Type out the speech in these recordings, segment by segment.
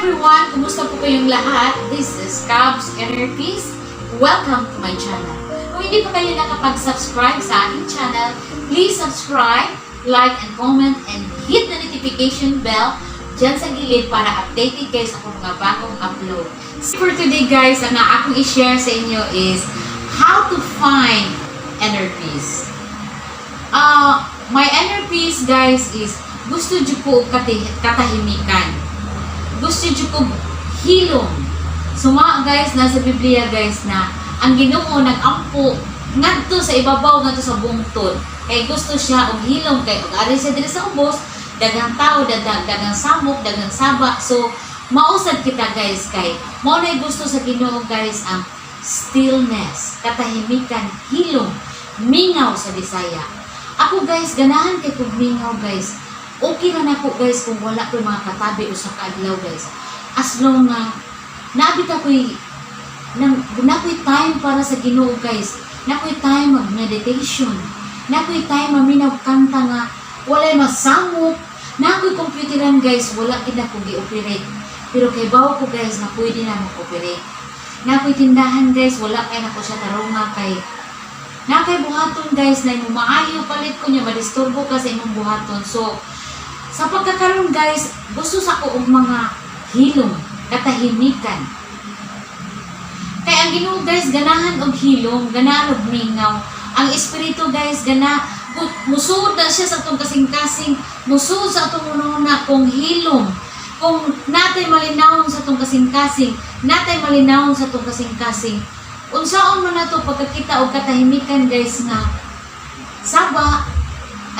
Everyone! Kumusta po kayong lahat? This is Cabs Inner Peace. Welcome to my channel. Kung hindi pa kayo nakapag-subscribe sa aking channel, please subscribe, like, and comment, and hit the notification bell dyan sa gilid para updated kayo sa akong mga bagong upload. For today, guys, ang akong i-share sa inyo is how to find inner peace. My inner peace, guys, is gusto jud ko og katahimikan. Gusto jud ko hilom. Suma guys, nasa Biblia, guys, na ang Ginoo nag-ampo ngadto sa ibabaw, ngadto sa bungtod. Kay gusto siya og hilom, kay og ari siya diri sa ubos, daghang tao, daghang samok, daghang saba. So mausad kita, guys, kay mao na gusto sa Ginoo, guys, ang stillness, katahimikan, hilom, mingaw sa Bisaya. Ako, guys, ganahan kay kog mingaw, guys. Okay ra nako, guys, kung wala ko'y mga katabi usa ka adlaw, guys. As long nga naabit ako'y nang nakoy time para sa Ginoo, guys. Nakoy time mag meditation. Nakoy time maminaw kanta nga walay masamok. Nakoy computeran, guys, wala gid ako gi-operate. Pero kay bawo ko, guys, na pwede na mag-operate. Nakoy tindahan, guys, wala kay nako siya tarunga kay nakay buhaton, guys, na imong maayo palit ko niya, madisturbo ka sa imong buhaton. So sa pagkakaroon, guys, gusto sa ko og mga hilom, katahimikan. Kay ang Ginoo, guys, ganahan og hilom, ganahan og mingaw. Ang espiritu, guys, gana musuod na siya sa atong kasing-kasing, musuod sa atong una kung hilom. Kung natay malinawon sa atong kasing-kasing, natay malinawon sa atong kasing-kasing. Unsaon man nato pagkakita og katahimikan, guys, nga saba,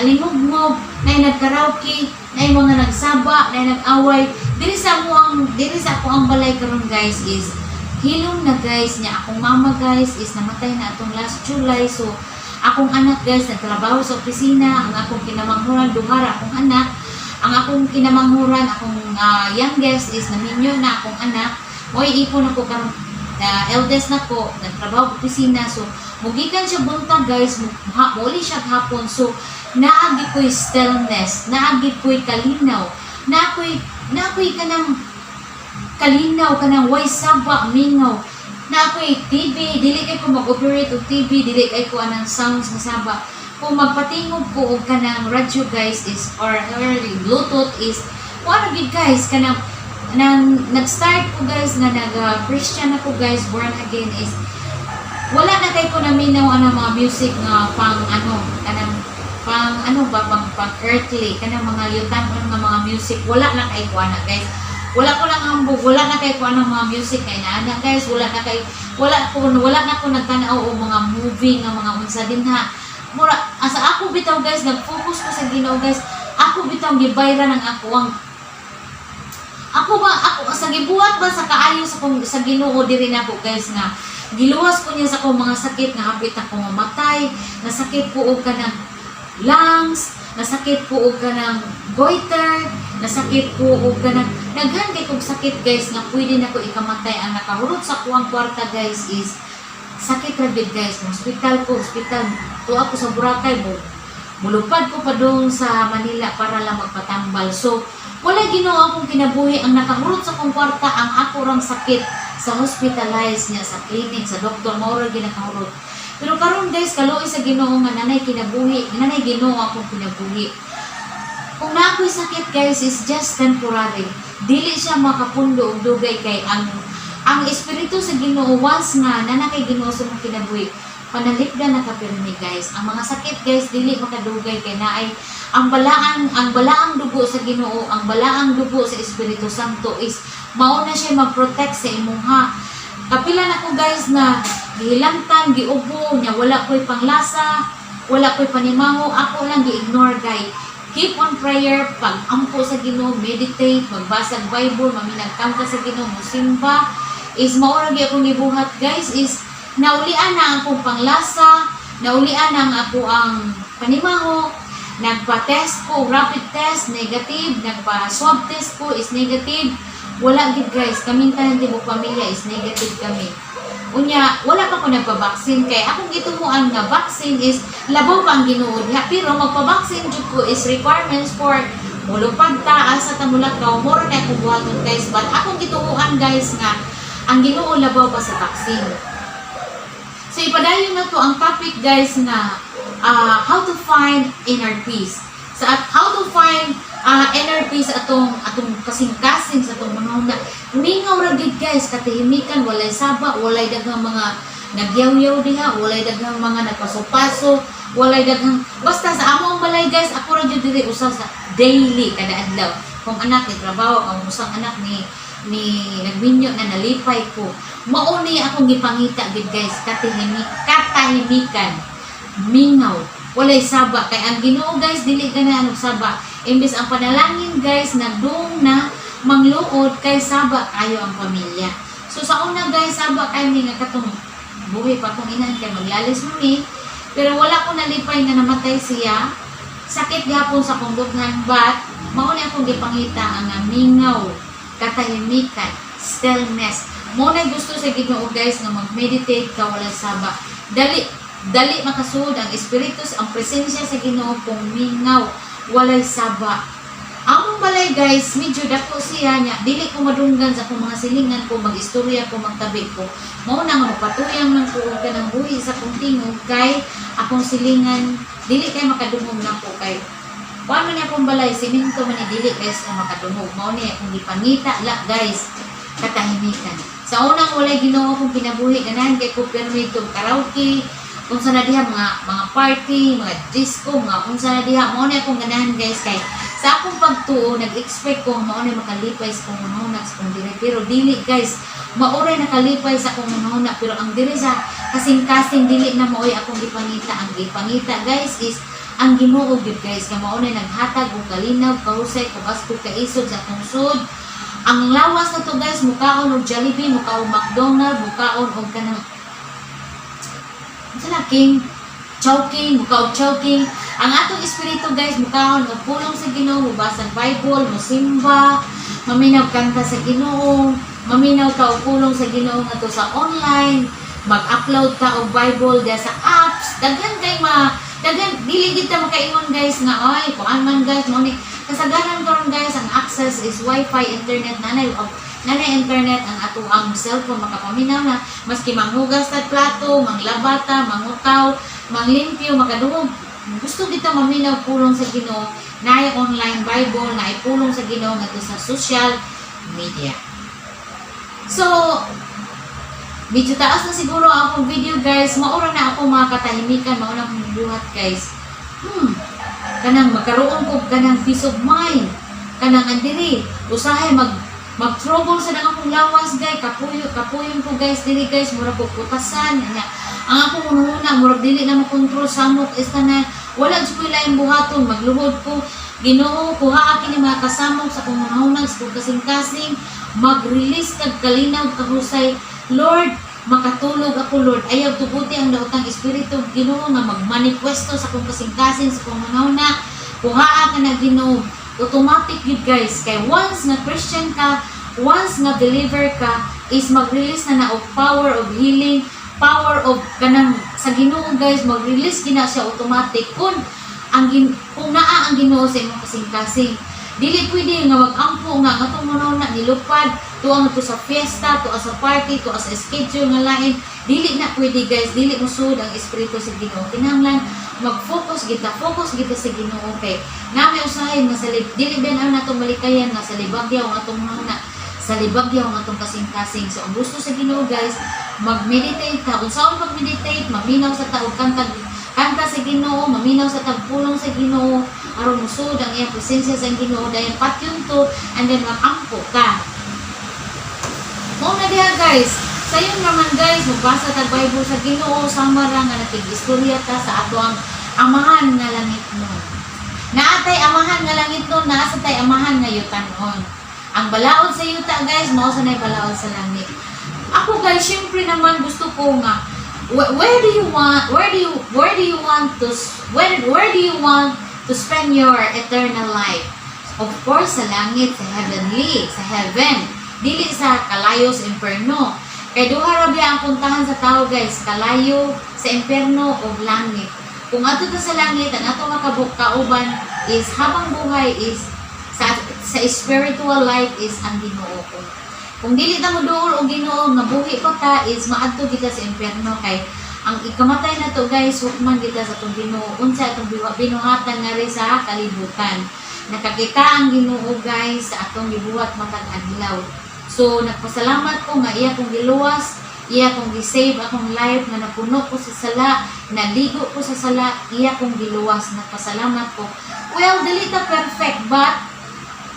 alingugmob, na nagkaraoke, na mga nagsaba, na nag-away. Diri sa ako ang balay karon, guys, is hilom na, guys, niya. Akong mama, guys, is namatay na atong last July. So akong anak, guys, nagtrabaho sa opisina. Ang akong kinamanghuran, duha ra akong anak. Ang akong kinamanghuran, akong youngest is naminyo na akong anak. Mo'y ipon ako karon na eldest na ko, nagtrabaho sa opisina. So mugikan siya buntag, guys, muuli siya hapon. So naagi ko'y stillness, naagi ko'y kalinaw, naako'y kanang kalinaw, kanang way saba, mingaw. Na ako'y TV, dili kay ko mag-operate og TV, dili kay ko anang sounds nga saba. Kung magpatingog ko og kanang radyo, guys, is or Bluetooth is kung ano gid, guys, kanang nang nag-start ko, guys, nga nag Christian ako, guys, born again, is wala na kay ko naminaw ang mga music nga pang ano, kanang pang ano ba, pang earthly, kanang mga yutan nga mga music. Wala na kay ko ana, guys. Wala ko lang hambog, wala na kay ko anang mga music kay na guys. Wala na ko nagtanaw og mga movie nga mga unsa din ha. Mura asa ako bitaw, guys, nag-focus ko sa Ginoo, guys. Ako bitaw gibayran ang ako ang ako ba ako sa gibuhat ba sa kaayo sa kong sa Ginoo diri nako, guys, nga giluwas ko niya sa akong mga sakit nga hapit ako mamatay. Nasakit ko og kanang lungs, nasakit ko og kanang goiter, nasakit ko og kanang daghan kay kog sakit, guys, nga pwede na ko ikamatay. Ang nakahurot sa kuang kwarta, guys, is sakit ra gid, guys. Mo hospital ko, hospital tuwa ko sa Boracay, mo mulupad ko padung sa Manila para lang magpatambal. So wala Ginoo akong kinabuhi. Ang nakahurot sa akong kwarta ang ako rang sakit sa hospitalize niya, sa clinic, sa doktor, mao ra ginakahurot. Pero karon, guys, kaluoy sa Ginoo nga nanay kinabuhi, nanay Ginoo akong kinabuhi. Kung naa ako'y sakit, guys, is just temporary. Dili siya makapundo og dugay kay ang espiritu sa Ginoo, once nga nana kay Ginoo sa imong kinabuhi, panalipdan na ka pirmi, guys. Ang mga sakit, guys, dili makadugay kay naay ang balaang dugo sa Ginoo, ang balaang dugo sa Espiritu Santo is mao na siya mag-protect sa imuha. Kapila na ko, guys, na gihilantan, giubo, nya wala ko'y panglasa, wala ko'y panimaho, ako lang gi-ignore, guys. Keep on prayer, pag-ampo sa Ginoo, meditate, magbasa og Bible, maminagkam ka sa Ginoo, musimba, is mao ra gyud akong gibuhat, guys, is naulian na ang akong panglasa, naulian na ang ako ang panimaho. Nagpa-test ko, rapid test, negative, nagpa-swab test ko is negative. Wala gid, guys, kaming tanan tibuok pamilya is negative kami. Unya, wala pa ko nagpa-vaccine kay akong gitumuan nga vaccine is labaw pa ang Ginoo diha, pero magpa-vaccine jud ko is requirements for Mulupad ta, asa ta mulakaw, mura na akong buhaton, guys. But akong gituoan, guys, nga ang Ginoo labaw pa sa vaccine. So ipadayon na to ang topic, guys, nga how to find inner peace. Sa at how to find inner peace atong kasing-kasing, sa atong mga na mingaw ra gid, guys, katahimikan, walay saba, walay daghang mga nagyaw-yaw diha, walay daghang mga nagpaso-paso, walay daghang basta sa among balay, guys, ako ra jud diri usa sa daily kada adlaw. Kung anak ni trabaho, ang usang anak ni nagminyo na, nalipay ko. Mao ni akong gipangita gid, guys, katahimikan, mingaw, walay saba, kay ang Ginoo, guys, dili ka na anong saba. Imbes ang panalangin, guys, nagdung na mangluod kay saba kayo ang pamilya. So sa una, guys, saba kayo ni nga katong buhi pa kong inan kay maglalis mo ni, pero wala ko nalipay nga namatay siya. Sakit gihapon sa akong dughan, but mao ni akong gipangita ang nga mingaw, katahimikan, stillness. Mo na gusto sa Ginoo, guys, nga mag-meditate ka wala saba. Dali dali makasuod ang espiritu, ang presensya sa Ginoo kung mingaw, walay saba. Among balay, guys, medyo dako siya nya dili ko madunggan sa akong mga silingan ko mag-istorya ko, magtabi ko. Mao na nga mapatuyang man ko og kanang buhi sa akong tingog kay akong silingan dili kay makadungog nako, kay kuan man ni akong balay, simento man ni, dili, guys, na makadungog. Mao ni akong gipangita la, guys, katahimikan. Sa unang walay Ginoo akong kinabuhi, ganahan kay ko permi og karaoke, unsa na diha, mga party, mga disco, mga unsa na diha. Mao ni akong ganahan, guys, kay sa akong pagtuo nag-expect ko mao na makalipay sa akong hunahuna sa akong diri, pero dili, guys. Mao ray nakalipay sa akong hunahuna, pero ang diri sa kasing-kasing dili na maoy akong gipangita. Ang gipangita, guys, is ang Ginoo gyud, guys, nga mao na naghatag og kalinaw, kahusay, kabaskog, kaisog sa akong sud. Ang lawas na to, guys, mukaon og Jollibee, mukaon McDonald, mukaon og kanang unsa na, King Chowking, mukaon Chowking. Ang atong espiritu, guys, mukaon og pulong sa Ginoo, mubasa Bible, musimba, maminaw kanta sa Ginoo, maminaw ka og pulong sa Ginoo ngadto sa online, mag-upload ka og Bible diya sa apps. Daghan kay ma daghan, dili gid ta makaingon, guys, nga ay kuan man, guys. Mo ni kasagaran karon, guys, ang access is wifi internet, nanay internet ang ato ang cellphone, makapaminaw na maski manghugas ta plato, manglaba ta, mangutaw, manglimpyo, makadungog. Gusto kita maminaw pulong sa Ginoo, naay online Bible, naay pulong sa Ginoo ngadto sa social media. So medyo taas na siguro ang akong video, guys. Maura na ako mga katahimikan, maura akong buhat, guys. Kanang magkaroon ko kanang peace of mind. Kanang andiri, usahay mag trouble sa nang akong lawas, guys, kapuyo kapuyon ko, guys, diri, guys, murag ko putasan nya. Ang akong hunahuna murag dili na makontrol, samok is na wala jud ko'y laing buhaton, magluhod ko. "Ginoo, kuha kini mga kasamok sa akong hunahuna, sa akong kasing-kasing, mag-release kag kalinaw, kahusay, Lord. Makatulog ako, Lord. Ayaw tuguti ang daotang espiritu, Ginoo, nga magmanifesto sa akong kasing-kasing, sa akong hunahuna. Kuhaa ka na, Ginoo." Automatic yun, guys, kay once nga Christian ka, once nga believer ka, is mag-release na na og power of healing, power of kanang sa Ginoo, guys. Mag-release gina siya automatic kung naa ang Ginoo sa imong kasing-kasing. Dili pwede nga mag-ampo nga ang atong na nilupad tuang to sa fiesta, tuwa sa party, tuwa sa schedule nga lain. Dili na pwede, guys, dili mosulod ang espiritu sa Ginoo. Kinahanglan mag-focus kita, focus kita sa Ginoo, kay nami usahay nga sa dili ben ang natong malikayan nga sa libagyaw ang atong na sa libagyaw ang atong kasing-kasing. So ang gusto sa Ginoo, guys, mag-meditate ka. Unsaon mag-meditate? Maminaw sa taog kanta, kanta sa Ginoo, maminaw sa tagpulong sa Ginoo aron musulod ang iyang presensya sa Ginoo, dayon patyon to and then mag-ampo ka. Mao na diha, guys. Sayon naman, guys, magbasa tag Bible sa Ginoo, sama ra nga nakig-istorya ta sa ato ang amahan nga langit nun. Naatay amahan nga langit nun, naa sa tay amahan nga yutanon. Ang balaod sa yuta, guys, mao sa nay balaod sa langit. Ako, guys, syempre naman gusto ko nga where do you want where do you want to s- where do you want to spend your eternal life? Of course, sa langit, sa heavenly, sa heaven. Dili sa kalayo, sa imperno. Kay duha ra biya ang puntahan sa tao, guys, kalayo sa imperno o langit. Kung adto ta sa langit, ang ato makabuk kauban is habang buhay is Sa spiritual life is ang Ginoo ko. Kung dili ta moduol og Ginoo nga buhi pa ta is maadto kita sa impyerno kay ang ikamatay na to, guys, hukman kita sa atong Ginoo unsa atong binuhatan ngari sa kalibutan. Nakakita ang Ginoo, guys, sa atong gibuhat matag adlaw. So nagpasalamat ko nga iya kong giluwas, iya kong gi-save akong life nga napuno ko sa sala, naligo ko sa sala, iya kong giluwas. Nagpasalamat ko. Well, dili ta perfect, but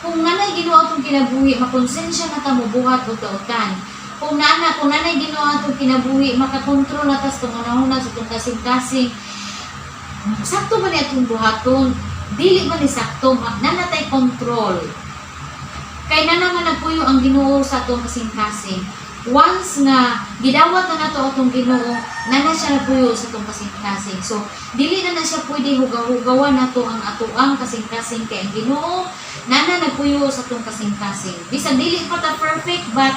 kung nanay Ginoo atong kinabuhi, makonsensya na ta mobuhat og dautan. Kung nanay Ginoo atong kinabuhi, makakontrol na ta sa atong hunahuna, sa atong kasing-kasing. Sakto ba ni atong buhaton? Dili man ni sakto, nanatay control. Kay na naman nagpuyo ang Ginoo sa atong kasing-kasing. Once nga gidawat na nato atong Ginoo, na na siya nagpuyo sa atong kasing-kasing. So, dili na na siya pwede hugaw-hugawan nato ang atoang kasing-kasing kay ang Ginoo nana nagpuyo sa atong kasing-kasing. Bisag dili pa ta perfect, but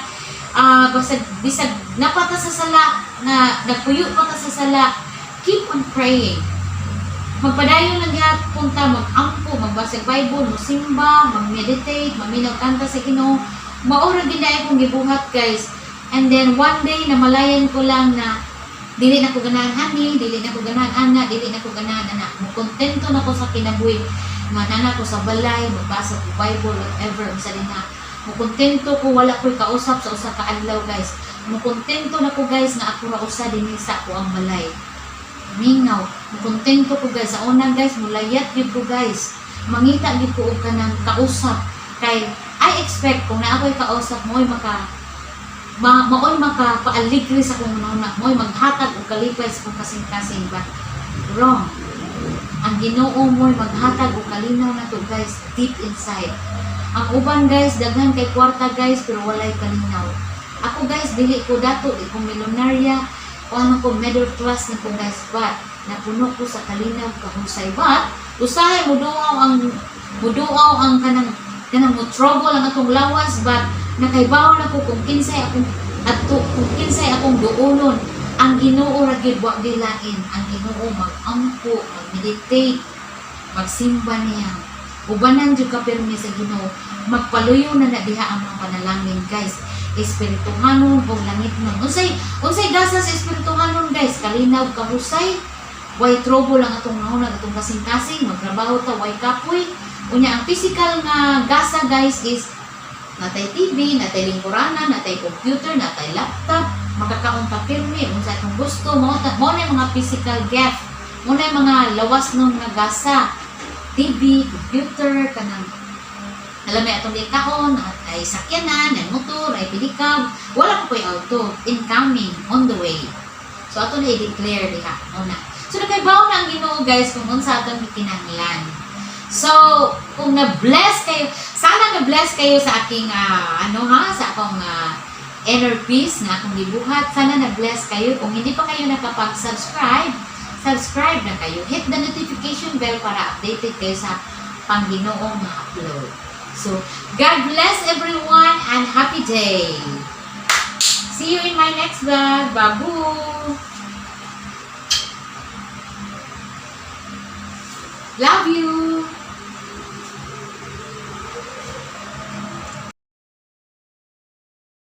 bisag bisag napata sa sala na nagpuyo pa ta sa sala, keep on praying. Magpadayon lang gyapon ta, mag-ampo, magbasa Bible, mosimba, mag-meditate, maminaw kanta sa Ginoo. Mao ra gyud na akong gibuhat, guys. And then one day namalayan ko lang na dili na ko ganahan ani, dili na ko ganahan ana, dili na ko ganahan ana. Mokontento na ko sa kinabuhi nga nana ko sa balay, magbasa ko Bible, whatever, unsa din na. Mokontento ko wala ko'y kausap sa usa ka adlaw, guys. Mokontento na ko, guys, nga ako ra usa dinhi sa ako ang balay. Mingaw. Mokontento ko, guys. Sa una, guys, mulayat gyud ko, guys. Mangita gyud ko og kanang kausap kay I expect kung naa ko'y kausap mo'y maoy makapaaligre sa akong hunahuna, mo'y maghatag og kalipay sa akong kasing-kasing, but wrong. Ang Ginoo mo'y maghatag og kalinaw nato, guys, deep inside. Ang uban, guys, daghan kay kwarta, guys, pero walay kalinaw. Ako, guys, dili ko dato, di ko milyonarya, o ano ko, middle class na ko, guys, but napuno ko sa kalinaw, kahusay. But usahay muduaw ang kanang kanang mo trouble ang atong lawas, but nakaibaw na ko kung kinsay akong ato, kung kinsay akong duolon. Ang Ginoo ra gyud, wa gilain. Ang Ginoo, mag-ampo, mag-meditate, magsimba niya, ubanan jud ka pirmi sa Ginoo, magpaluyo na na diha ang mga panalangin, guys, espirituhanon o langitnon. Unsay gasa sa espirituhanon, guys? Kalinaw, kahusay, way trouble ang atong hunahuna, atong kasing-kasing, magtrabaho ta way kapoy. Unya ang physical nga gasa, guys, is natay TV, natay lingkuranan, natay computer, natay laptop, makakaon ta pirmi unsa atong gusto, mao na yung mga physical gift. Mao na yung mga lawas nung nga gasa. TV, computer, kanang alam mo atong gikaon, at ay sakyanan, ay motor, ay pedicab, wala pa ko'y auto, incoming, on the way. So ato na i-declare diha, mao na. So nakaibaw na ang Ginoo, guys, kung unsa atong gikinahanglan. So, kung na-bless kayo, sana na-bless kayo sa aking, ano ha, sa akong inner peace na akong gibuhat. Sana na-bless kayo. Kung hindi pa kayo nakapag-subscribe, subscribe na kayo. Hit the notification bell para updated kayo sa pang-Ginoong mga upload. So, God bless everyone and happy day! See you in my next vlog. Babu! Love you!